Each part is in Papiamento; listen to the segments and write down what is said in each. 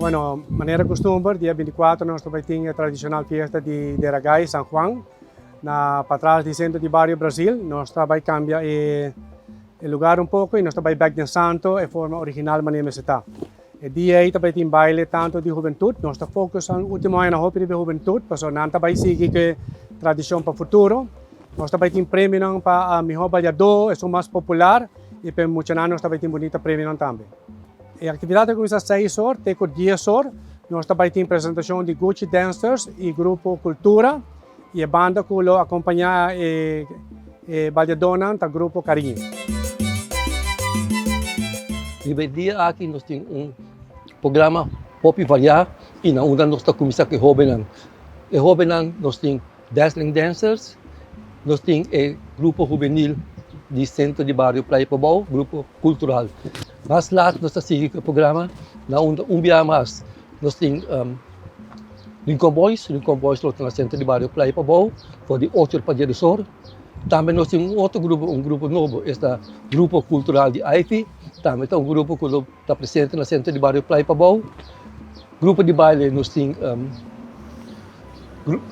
Bueno, manera costumber, dia 24 nos ta bay tin e tradicional fiesta di Deragay, San Juan, na patras di centro di Bario Brasil. Nos ta bay cambia e e lugar un poco y nos ta bay bek den Santo e forma original manera mester ta. E dia ey ta bay tin baile tanto di hubentud, nos ta focus ultimo añanan hopi riba e hubentud pasobra nan ta bay sigui cu e tradicion pa futuro. Nos ta bay tin premionan pa miho baliador, esun mas popular y pa e muchanan nos ta bay tin bunita premionan tambe. E actividad ta cuminsa seis or te cu dies or. Nos ta bay tin presentacion di Gucci Dancers y Grupo Cultura y e banda cu lo acompaña e baliadornan ta Grupo Cariño. Riba e dia aki nos tin un programa hopi variá y na unda nos ta cuminsa cu e hobennan. E hobennan nos tin Dazzling Dancers, nos tin e grupo hubenil di Centro di Bario Playa Pabou, grupo cultural. Mas laat nos ta sigui cu e programa na unda un bia mas nos tin Rincon Boys, Rincon Boys lo ta na Centro di Bario Playa Pabou for di ocho or pa dies or. Tambe nos tin un otro grupo, un grupo nobo, esta Grupo Cultural di Ivy, tambe ta un grupo cu lo ta presente na Centro di Bario Playa Pabou. Grupo di baile nos tin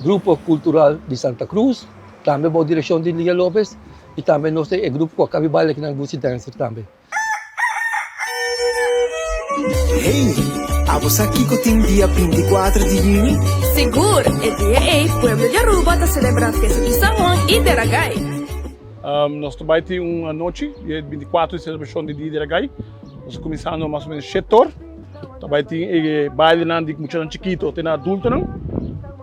Grupo Cultural di Santa Cruz, tambe bou direccion di Lia Lopez y tambe nos tin e grupo cu a caba di baile aki nan Gucci Dancer tambe. Hey, abo sa kico tin dia 24 di juni? Sigur! E dia ei, pueblo di Aruba ta celebra Fiesta di San Juan y Deragay. Nos ta bai tin un anochi, dia 24 di celebracion di Dia di Deragay. Nos ta cuminsando mas o menos shete or. Ta bai tin e bailenan di muchanan chikito te na adultonan.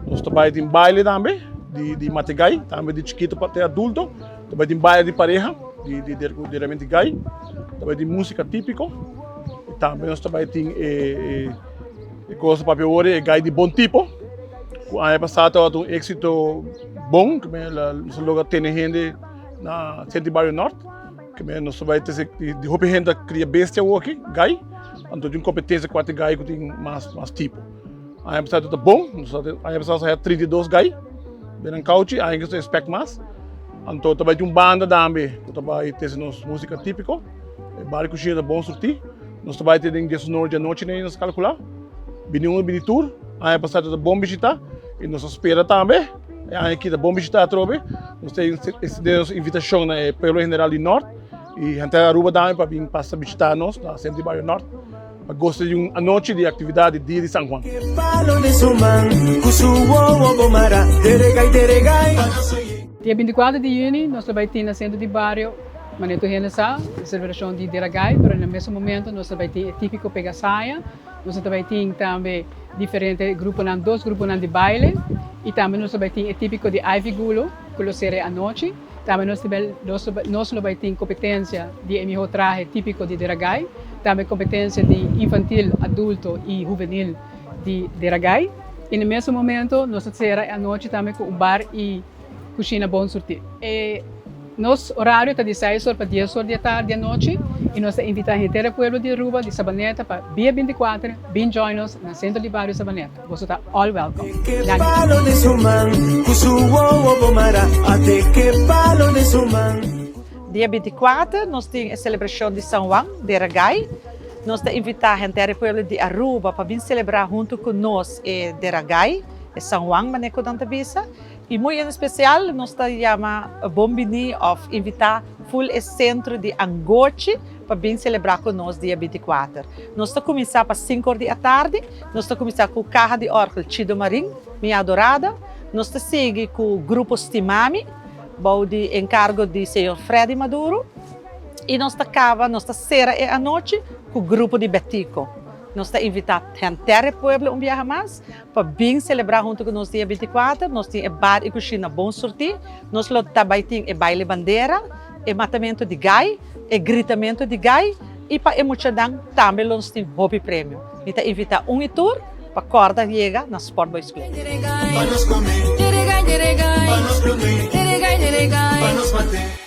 Nos ta bai tin baile tambe di di mategai, tambe di chikito pa te adulto. Ta bai tin baile di pareha di di di realmente gai. Ta bai tin musica tipico. Y tambe nos ta bai tin e e cosa papia ori e gai di bon tipo. Ku aña pasá tabata un éxito bon, ku nos a logra tene hende na Centro di Bario Nort. Ke men nos ta bai trese di hopi hende ta kria bestia awor aki, gai, anto tin kompetensia ku ati gai ku tin mas mas tipo. Aña pasá ta bon, nos aña pasá nos a haya 32 gai den nan kouchi, aña aki nos ta expect mas. Anto ta bai tin un banda tambe ku ta bai trese nos musika tipiko, e bar i kushina ta bon surtí. Nos ta bai te den diesunor di anochi nei nos kalkulá. Bini un bini tur, aña pasá ta bon bishitá i nos ta spera tambe e aña aki ta bon bishitá atrobe. Nos ta extendé nos invitashon na e pueblo general di Nort i henter Aruba tambe pa bin pasa bishitá nos na Centro di Bario Nort pa gosta di un anochi di aktividat di Dia di San Juan. Dia 24 di yüni nos ta bai tin na Centro di Bario manera tur hende sa, e selebrashon di Deragay, pero na mesun momento nos ta bai tin e típiko Pegasaya. Nos ta bai tin tambe diferente gruponan, dos gruponan di baile y tambe nos ta bai tin e típico di Ivy Gulo cu lo ser e anochi. Tambe nos ta bai nos lo bai tin competencia di e miho trahe típico di Deragay, tambe competencia di infantil, adulto y huvenil di Deragay. Y na mesun momento nos ta cera e anochi tambe cu un bar y cushina bon surti. E Nos orario ta di seis or pa dies or di e tardi anochi y nos ta invita henter e pueblo di Aruba di Sabaneta pa dia 24 bin join nos na Centro di Bario Sabaneta. Boso ta all welcome. Danki. Dia 24 nos tin e celebracion di San Juan de Ragay. Nos ta invita henter e pueblo di Aruba pa bin celebra hunto cu nos e Deragay, e San Juan manera cu nan ta bisa. Y muy en especial nos ta yama bon bini of invita full e centro di Angochi pa bin celebra cu nos dia 24. Nos ta cuminsa pa 5 or di atardi, nos ta cuminsa cu caha di orgel Chido Marin, Mi Adorada, nos ta sigui cu Grupo Stimami bou di encargo di señor Freddy Maduro y nos ta caba, nos ta cera e anochi cu Grupo di Betico. Nos ta invita henter e pueblo un biaha mas Pa bin selebrá huntu ku nos dia 24, nos tin e bar i kushina bon surtí. Nos lo ta bai tin e baile bandera, e matamentu di gai, e gritamentu di gai i pa e muchanan tambe lo nos tin hopi premio. Mi ta invitá un i tur pa kòrda yega na Sport Boys Club. Pa nos come, pa nos prome, pa nos mate.